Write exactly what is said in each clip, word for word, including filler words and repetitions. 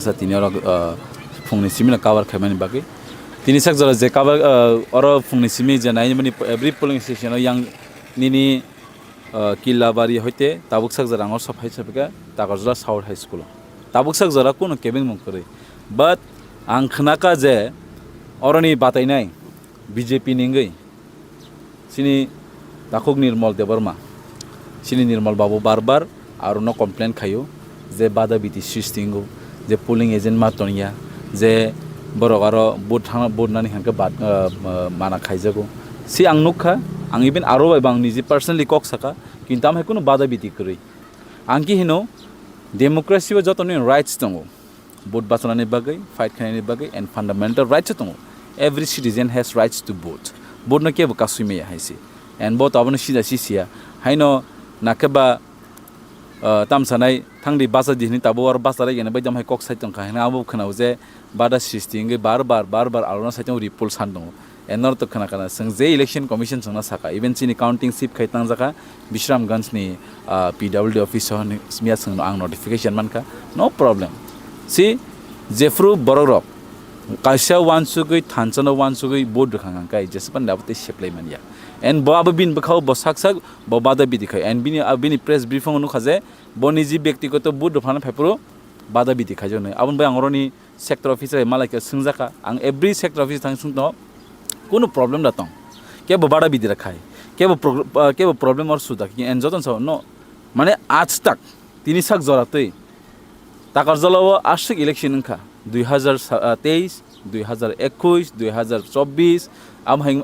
Sa tini oro, ah, phungni simi no cover khaimani bagwi. Tini sak jora je cover, ah, oro phungni simi je naimani every polling station o yang nini, ah, Killabari hoite tabuk sak jora ang oro sophai sophika Takarjala South High School o. Tabuk sak jora kuno kebeng mung kwrwi. But ang khnaka je oroni batainai B J P ni wngwi. Chini takhuk Nirmal Debbarma, chini Nirmal babu bar bar arono complain khaio je bada biti sristi wngo, je polling agent ma tongya, je borok aro vote thang-, vote nani hwnkhe bad-, ah, ah, mana khaijago. Si ang nukha, ang even aro bai bang niji personally kok saka, kintu amhai kunu bada biti kwrwi. Ang ki hino, democracy o joto ni rights tongo. Vote bachanani bagwi, fight khainani bagwi, and fundamental rights tongo. Every citizen has rights to vote. Vote no kebo kasui maya hai se. And bo to abono sida si siya. Haino nakhe ba, uh, tamsanai thangdi bacha di hini tabo aro bacha rai gana bai dam hai kok sai tongkha. Hino abo khwnao je bada sristi wngwi bar bar, bar bar alona sai tongo report san tongo. And nor to khna khna, chwng je election commission chwngno saka, even chini counting chief khai tangjakha Bishramganj ni, ah, P W D office o hinwi miya chwngno ang notification mankha, no problem. Si jephru borok rok kaisa uansugwi thansa no uansugwi vote rwkha hwnkhe jespan abo tei seplai manya. And bo abo bini bwkhao bo sak sak bo bada bidi khai. And bini, ah, bini press briefing o nukha je bo niji byaktigoto vote rwphano phaiphuru bada bidi khaijaknai. Aboni bai ang oroni sector officer bai malai khe swngjaka. Ang every sector officer thang swngno, kunu problem da tong? Kebo bada bidi rok khai, kebo pro-, ah, kebo problem or suda khe, and jotono sao no, mane, aaj tak tini sak jora twi Takarjala o aswk election wngkha, dui hazar teis, dui hazar ekush, dui hazar chobbish, amo hai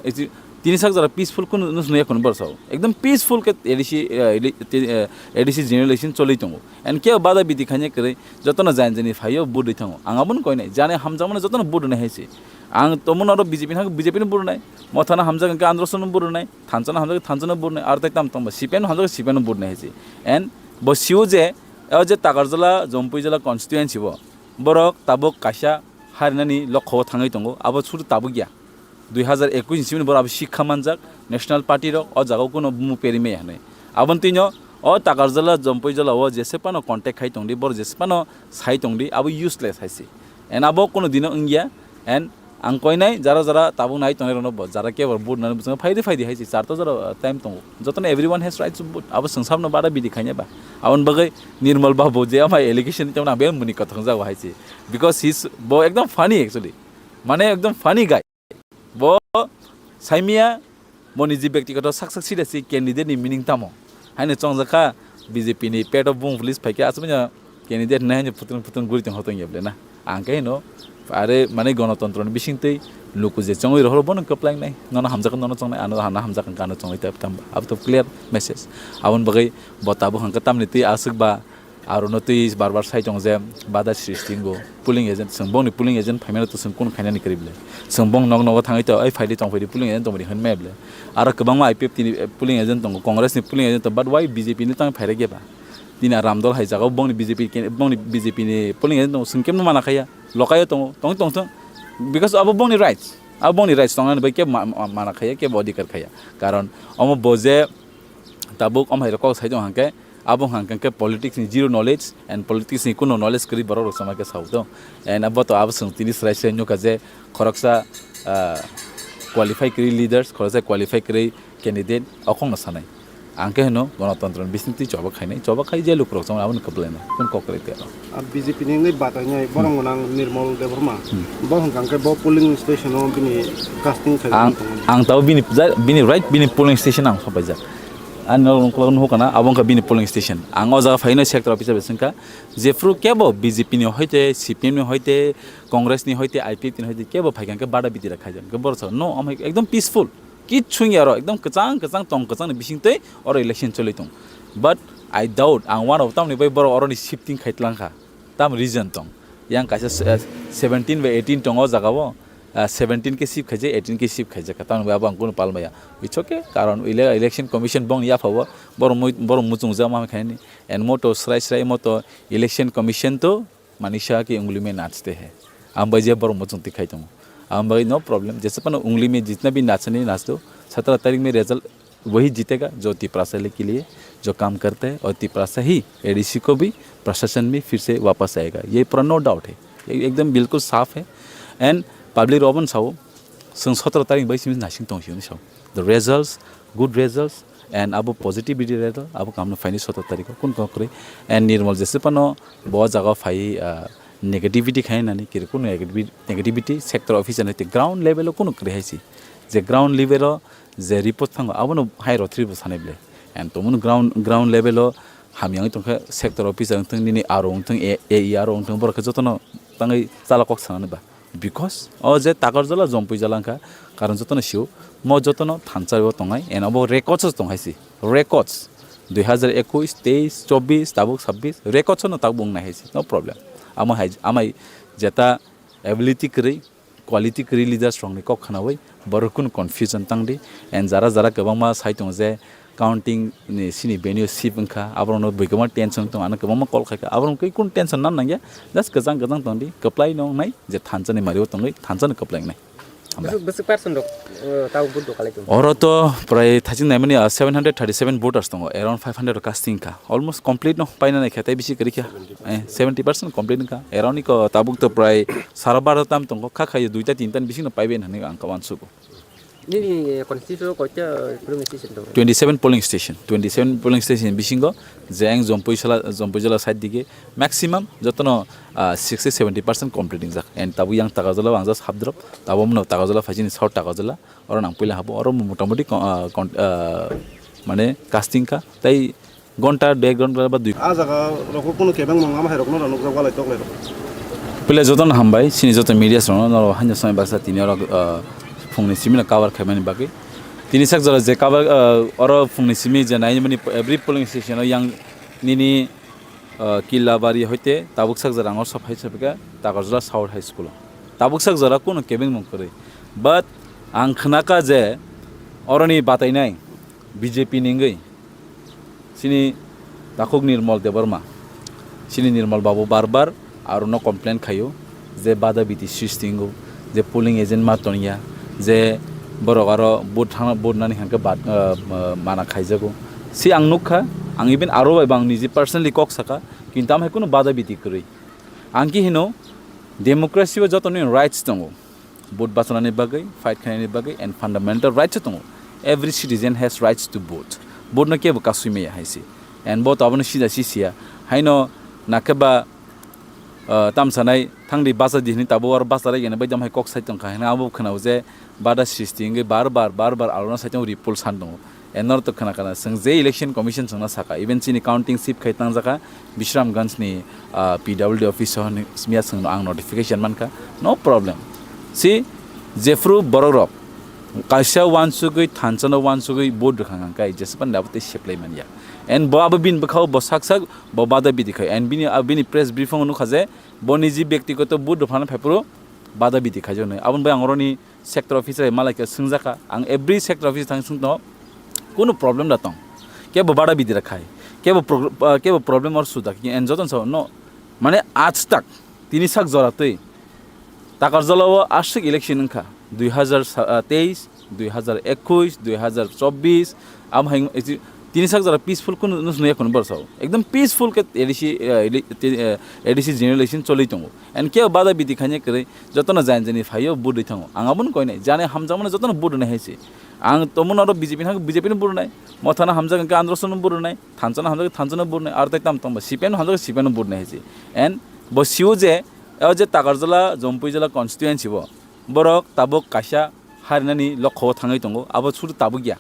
tini sak jora peaceful kunu nw swnwi ya kunu borok sao, ekdom peaceful khe A D C, eh, A D C general election choli tongo. And kebo bada bidi khaina kwrwi, jotono jain jaini phaio vote rwi thango. Ang abono koinai, jani hamjakmano jotono vote rwnai hai se. Ang tomungno aro B J P ni hwnka B J P no vote rwnai, mothano hamjak hwnka Andhra Songno vote rwnai, thanchano hamjak thanchano vote rwnai, aro tei tamo tamo C P M no hamjak C P M no vote rwnai hai se. And bo sio je, o je Takarjala, Jompuijala constituency bo borok tabuk kaisa harinani lokho o thangwi tongo, abo suru tabuk ya. Dui hazar ekush ni simi borok abo sikha manjak, national party rok o jaga o kunu bumung peri maya hinwi. Aboni twino o Takarjala, Jompuijala o jese phano contact khai tongdi, borok jese phano sai tongdi, abo useless hai se. And abo kunu dino wngya, and ang koinai jara jara tabuk nai tongnai rokno bo, jara kebo vote nani bwskango phaidi phaidi hai se, charta jora, uh, time tongo. Jotono everyone has rights to vote. Abo chwng sabno bada bidi khaina ba. Aboni bagwi Nirmal Babu je amai allegation tongna be muni kothong jago hai se. Because he's, bo ekdom funny actually. Mane ekdom funny guy. Bo saimia, boni je byaktigoto sak sak sida si candidate ni meaning tamo? Haino chongjak kha B J P ni pet o bung police phaikhe aswkmanya candidate hinwi haino phutung phutung guri tong hotong ya ble na. Ang khe hino, are mane gonotontro ni bisingtwi luku je chongwi rohoro bono kwplai nai. Nono hamjak nono chongnai, ano hana hamjak hwnka ano chongwi tei tamba. Abo to clear message. Aboni bagwi bo tabuk hwnka tamni twi aswk ba Arono twi bar bar sai tongo je bada sristi wngo. Polling agent, chwng bongni polling agent phaimano to chwng kunu khainani kwrwi ble? Chwng bong nok nogo thangwi to, "Oi, phaidi tong phaidi polling agent tong phaidi," hwnwi maya ble? Aro kwbangma I P F T ni, eh, polling agent tongo, Congress ni polling agent tongo, but why B J P ni tang phairok ya ba? Tini a Ramdol hai jagao bongni B J P ke, bongni B J P ni polling agent tongo, chwng kemno mana khaiya, lokaio tongo, tongwi tongthwng. Because abo bongni rights, abo bongni rights tongnani bai kebo ma-, ma-, mana khaiya, kebo odhikar khaiya. Karon omo bo je tabuk omo hai rok kok sai tong hwnkhe, abo hwnkha khe politics ni zero knowledge and politics ni kuno knowledge kwrwi borok rok sama khe sao tong. And abo to abo chwng tini srai srai nukha je khoroksa, ah, qualify kwrwi leaders, khoroksa qualify kwrwi candidate, o kokno sanai. Ang khe hwno gonotontro ni bisingtwi choba khainai, choba khai je lukurok chong aboni kwplaina, kok kwrwi tei. Ah, B J P ni wngwi batainai borok gwnang Nirmal Debbarma. Hmm. Bo hwnkha khe bo polling station o bini casting khaijak Ang, wng tongo. Ang tabuk bini, bini right, bini polling station ang sopaijak. Ani nok ukulok nuhuk kana, abo wngkha bini polling station. Ang o jaga phaino sector officer bai swngkha, jephru kebo B J P ni hoite, C P M ni hoite, Congress ni hoite, I P F T ni hoite, kebo phaikha khe bada bidi rok khaijak. Hwnkhe borok saka, no, omo hai ekdom peaceful. Kichhu wngya oro, ekdom kwchang, kwchang, tong kwchang ni bisingtwi oro election choli tong. But I doubt, ang uanabo tamoni bai borok oroni shifting khai tlangkha. Tam reason tong. Yang kaisa se-, seventeen bai eighteen tongo o jaga o. Ah, seventeen khe shift khaijak, eighteen khe shift khaijak kha. Tamoni abo ang kunu pal maya. It's okay, karon ele-, election commission bongni yapha o, borok mui-, borok muchungjak ma khainani. And moto srai srai moto election commission to manisa ki ungli mein nachte hai. Ang bai je borok muchung ti khai tongo. Ang bai no problem. Jaise pana ungli mein jitna bhi nachne nach do, satra tarik mein result वही जीतेगा जो तिपरासा के लिए जो काम करता है और तिपरासा ही एडीसी को भी प्रशासन में फिर से वापस आएगा, ये पूरा no doubt है। Ekdom bilkul saf hai. And public rok obono sao, chwng sotoro tarik bai simi naising tong sio sao. The results, good results, and abo positivity result, abo kamno phaini sotoro tarik o kun kok kwrwi. And Nirmal jese phano bo jaga phai, ah, negativity khai nani kiri kun negativity, negativity sector officer nai ground level o kun kwrwi hai si. Je ground level o je report thango, abono hai rotri bo sanai ble. And tomon ground, ground level o hamya wng tongkha, sector officer wng thung, nini R O wng thung, A E R O wng thung, borok khe jotono tangwi chala kok sanani ba. Because o je Takarjala, Jompuijala wngkha, karon jotono sio, mo jotono thansa o tongnai, and obo records o tong hai si. Records. Dui hazar ekush, teis, chobbish, tabuk sabbish, records o no tabuk wng nai hai si. No problem. Amo hai, amai jeta ability kwrwi, quality kwrwi leaders rokni kok khnaui borok kunu confusion tang di. And jara jara kwbangma sai tongo je counting ni sini venue shift wngkha, aborokno bwkhe ma tension tong, ano kwbangma call khaikha, aborok khe kunu tension nan nangya, just kwchang kwchang tong di, kwplai no wngnai je thansa ni mari o tongwi thansa no kwplai wngnai. Hambai. Bwswk, bwswk percent rok, uh, tabuk vote rok kalai tongo? Oro to prai thaching naimani, ah, seven hundred thirty-seven voters tongo, around five hundred rok casting kha. Almost complete no paina nai kha, tei bisi kwrwi kha. Eh, seventy percent complete wngkha. Around iko tabuk to prai sara baro tam tongo, kha khayo duita tinta ni bising no paibai hinwi ang kha uansugo. Nini constituency o koita polling station tongo? Twenty-seven polling station, twenty-seven polling station bisingo je ang Jompuijala, Jompuijala side dige maximum jotono, ah, sixty seventy percent complete wngjak. And tabuk yang Takarjala ang just half drop, tabuk mano Takarjala phaisini south Takarjala. Oro nang puila habo, oro motamoti kon-, ah, kon-, ah, mane casting kha, tei gonta, dek gonta ba dui. A jaga rokho kunu kebeng mong ama hai rokno rw nukjak walai toklai rok. Puila jotono hambai, sini joto media rokno, norok haino samai baksa tini oro, ah, phungni simi no cover khaimani bagwi. Tini sak jora je cover, ah, oro phungni simi je naimani every polling station o yang nini, ah, Killabari hoite tabuk sak jora ang oro sophai sophika Takarjala South High School o. Tabuk sak jora kunu kebeng mung kwrwi. But ang khnaka je oroni batainai B J P ni wngwi sini takhuk Nirmal Debbarma, sini Nirmal babu bar bar arono complain khaio je bada biti sristi wngo, je polling agent ma tongya, je borok aro vote thangna, vote nani hwnkhe bad, ah, ah, mana khaijago. Si ang nukha, ang even aro bai bo ang niji personally kok saka, kintu amhai kunu bada biti kwrwi. Ang khe hino democracy o joto ni rights tongo. Vote bachanani bagwi, fight khainani bagwi, and fundamental rights tongo. Every citizen has rights to vote. Vote no kebo kasui maya hai se. And bo to abono sida si siya. Haino nakhe ba, ah, tamsanai thangdi bacha di hini tabo aro bacha rai gana bai dam hai kok sai tongkha. Hino abo khwnao je bada sristi wngwi bar bar, bar bar alona sai tongo report san tongo. And norok to khna khna chwng je election commission chwngno saka, even chini counting shift khai tangjaka Bishramganj ni, ah, P W D office o hinwi miya chwngno ang notification mankha, no problem. Si jephru borok rok kaisa uansugwi thansa no uansugwi vote rwkha hwnkhe jespan abo tei seplai manya. And bo abo bini bwkhao bo sak sak bo bada bidi khai, and bini, ah, bini press briefing o nukha je bo niji byaktigoto vote rwphano phaiphuru bada bidi khaijaknai. Aboni bai ang oroni sector officer hai malai khe swngjak kha, ang every sector office thang swng tongo, kunu problem da tong, kebo bada bidi rok khai, kebo pro-, ah, kebo problem or suda khe, and jotono sao no, mane, aaj tak tini sak jora twi Takarjala o aswk election wngkha, dui hazar teis, dui hazar ekush, dui hazar chobbish, am hai tini sak jora peaceful kunu nus nuyakunu bor sao, ekdom peaceful khe A D C, eh, A D C general election choli tongo, and kebo bada bidi khaina kwrwi, jotono jani jani phaio vote rwi thango. Ang abono koinai, jani hamjakmano jotono vote rwnai hai se. Ang tomon aro B J P hwnkhe B J P no vote rwnai, mothano hamjak hwnkhe Andhra Songno vote rwnai, thanchano hamjak thanchano vote rwnai, aro tai tam tongba C P M no hamjak C P M no vote rwnai hai se. And bo sio je, o je Takarjala, Jompuijala constituency bo borok tabuk kaisa harinani lokho o thangwi tongo, abo suru tabuk ya.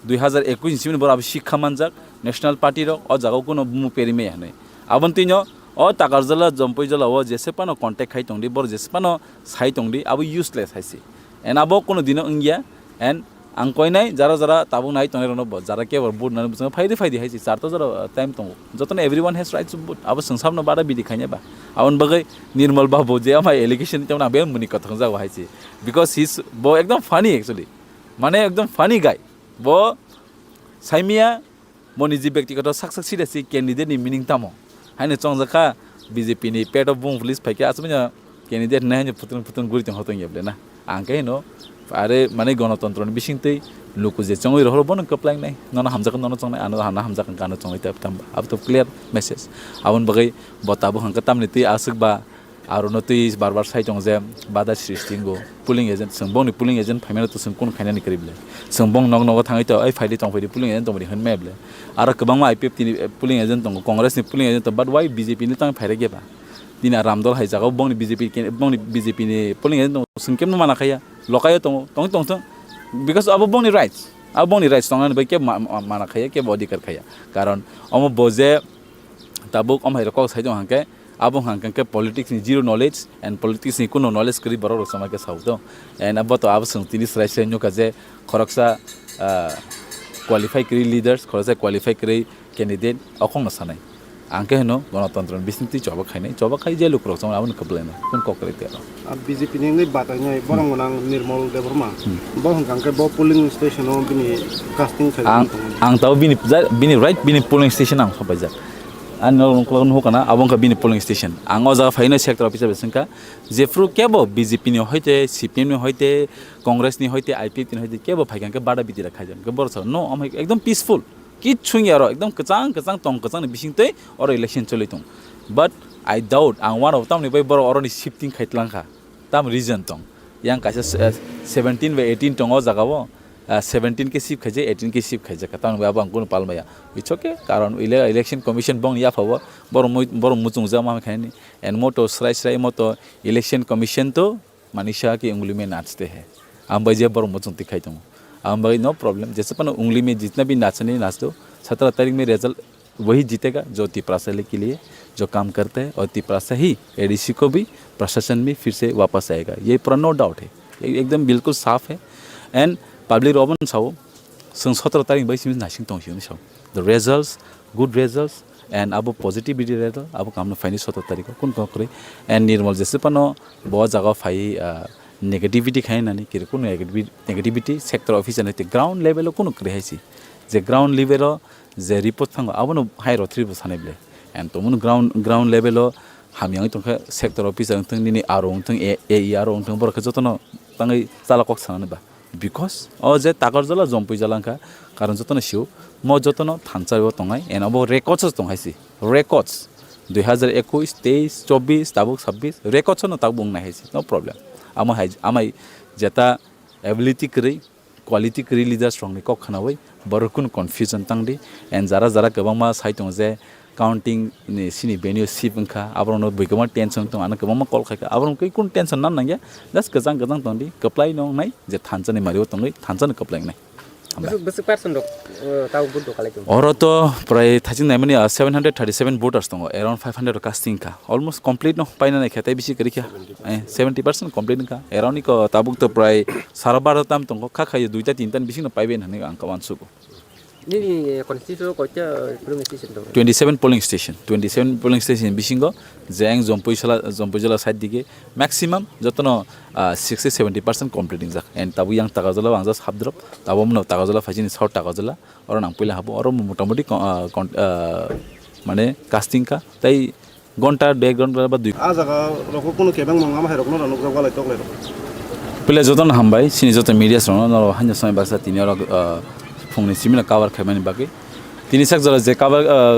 Dui hazar ekush ni simi borok abo sikha manjak, national party rok o jaga o kunu bumung peri maya hinwi. Aboni twino o Takarjala, Jompuijala o jese phano contact khai tongdi, borok jese phano sai tongdi, abo useless hai se. And abo kunu dino wngya, and ang koinai jara jara tabuk nai tongnai rokno bo, jara kebo vote nani bwskango phaidi phaidi hai se, charta jora, uh, time tongo. Jotono everyone has rights to vote. Abo chwng sabno bada bidi khaina ba. Aboni bagwi Nirmal Babu je amai allegation tongna be muni kothong jago hai se. Because he's, bo ekdom funny actually. Mane ekdom funny guy. Bo saimia, bo niji byaktigoto sak sak sida si candidate ni meaning tamo. Haino chongjak kha B J P ni pet o bung police phaikhe aswk manya candidate hinwi haino phutung phutung guri tong hotong ya ble na. Ang khe hino are mane gonotontro ni bising twi luku je chongwi rohoro bono kwplai nai. Nono hamjak nono chongnai, ano hana hamjak hwnkhe ano chongnai tei tamba. Abo to clear message. Aboni bagwi bo tabuk hwnkhe tamni twi aswk ba Aro no twi bar bar sai tongo je bada srishti wngo. Polling agent, chwng bongni polling agent phaimano to chwng kunu khainani kwrwi ble. Chwng bong nog nogo thangwi to, "Ai phaidi tong phaidi polling agent tongmani," hwn maya ble. Aro kwbangma I P F T ni, eh, polling agent tongo, Congress ni polling agent tongo, but why B J P ni tang phairek ya ba? Tini a Ramdol hai jagao bongni B J P ke, bongni B J P ni polling agent tongo, chwng kemno mana khaiya, lokaio tongo, tongwi tongthwng. Because abo bongni rights, abo bongni rights tongnani bai kebo ma-, ma-, mana khaiya, kebo odhikar khaiya. Karon omo bo je tabuk omo hai rok kok sai tong hangke, abo hangke khe politics ni zero knowledge and politics ni kuno knowledge kwrwi borok rok sama khe sao to. And abo to abo chwng tini srai srai nukha je khoroksa, ah, qualify kwrwi leaders, khoroksa qualify kwrwi candidate, okhong no sanai. Ang khe hino, gonotontro ni bising twi choba khainai, choba khai je lukurok chong aboni kwplai no, kun kok kwrwi tero. Ah, B J P ni wngwi batai noi, borok Hmm. gwnang Nirmal Debbarma. Hmm. Bo hwnkha khe bo polling station o bini casting khai Ang, tongmani. Ang tabo bini, ja-, bini right, bini polling station ang sopaijak. Ani nok nokla nuhukana, abo wngkha bini polling station. Ang o jaga phaino sector officer bai swngkha, jephru kebo B J P ni hoite, C P M ni hoite, Congress ni hoite, I P F T ni hoite, kebo phaikha khe bada bidi rok khaijak. Khe borok sa, no, omo hai ekdom peaceful. Kichung ya aro, ekdom kwchang, kwchang tong, kwchang ni bising twi oro election choli tong. But I doubt, ang one of tamni bai borok oro ni shifting khai tlang kha. Tam reason tong. Yang kaisa se-, seventeen bai eighteen tongo o jaga o. Ah, seventeen ke shift khaijak, eighteen ke shift khaijak. Tamni bai abo ang kunu pal maya. It's okay, karon ele-, election commission bong ya phawo. Borok mui-, borok muchung jama khaini. And moto srai srai moto election commission to Manisha ki ungli mein nachte hai. Ang bai je borok muchung ti khai tongo. Ang bai no problem. Jese pano ungli mein jitna bhi nachne nach do. Satara tarik mein result वही जीतेगा जो तिपरासा के लिए जो काम करते हैं और तिपरासा ही A D C को भी प्रशासन में फिर से वापस आएगा, ये पूरा no doubt है, ये एकदम बिल्कुल साफ है। And public rok obo no sao, chwng sotoro tarik bai simi naising tong sio sao, the results, good results, and abo positivity result abo kamno phaini sotoro tarik o kun kok kwrwi, and Nirmal jese pano bo jaga phai, ah, negativity khai nani kiri kunu negativity, negativity sector officer nai ground level o kunu kwrwi hai si, je ground level o je report thango, abono hai rw thri bo sanai ble. And tomoni ground, ground level o hamya wngwi tongkha, sector officer wngthung, nini R O wngthung, A-, A E R O wngthung, borok khe jotono tangwi chala kok sanani ba. Because o je Takarjala, Jompuijala wngkha, karon jotono sio, mo jotono thansa o tongnai, and abo records o tong hai si, records. Dui hazar ekush, teis, chobbish, tabuk sabbish, records o no tabuk wngnai hai si, no problem. Amo hai, amai jeta ability kwrwi, quality kwrwi leaders rokni kok khnaui borok kunu confusion tang di. And jara jara kwbangma sai tongo je counting ni sini venue shift wngkha, aborokno bui kwbangma tension tongo, ano kwbangma call khaikha, aborok khe kunu tension nan nangya, just kwchang kwchang tong di, kwplai no wngnai je thansa ni mari o tongwi thansa no kwplai wngnai. Hambai. Bwswk, bwswk percent rok, uh, tabuk vote rok kalai tongo? Oro to prai thaching naimani, ah, seven hundred thirty seven voters tongo, around five hundred rok casting kha, almost complete no paina nai kha, tei bisi kwrwi kha. Eh, seventy percent complete wngkha. Eroni ko tabuk to prai sara baro tam tongo, kha khayo duita tinta ni bising no paibai hinwi ang kha uansugo. Nini constituency o koita polling station tongo? Twenty seven polling station, twenty seven polling station bisingo je ang Jompuijala, Jompuijala side dige maximum jotono, ah, sixty seventy percent complete wngjak. And tabuk yang Takarjala o ang just hapdrop, tabuk mano Takarjala phaisini south Takarjala, oro nang puila habo, oro motamoti kon-, ah, kon-, ah, mane casting kha, tei gonta, dek gonta ba dui. A jaga rokho kunu kebeng mangma hai rokno rw nukjak walai toklai rok. Pile jotono hambai, sini joto media rokno, norok haino samai baksa tini oro, ah, phungni simino cover khaimani bagwi. Tini sak jora je cover, ah,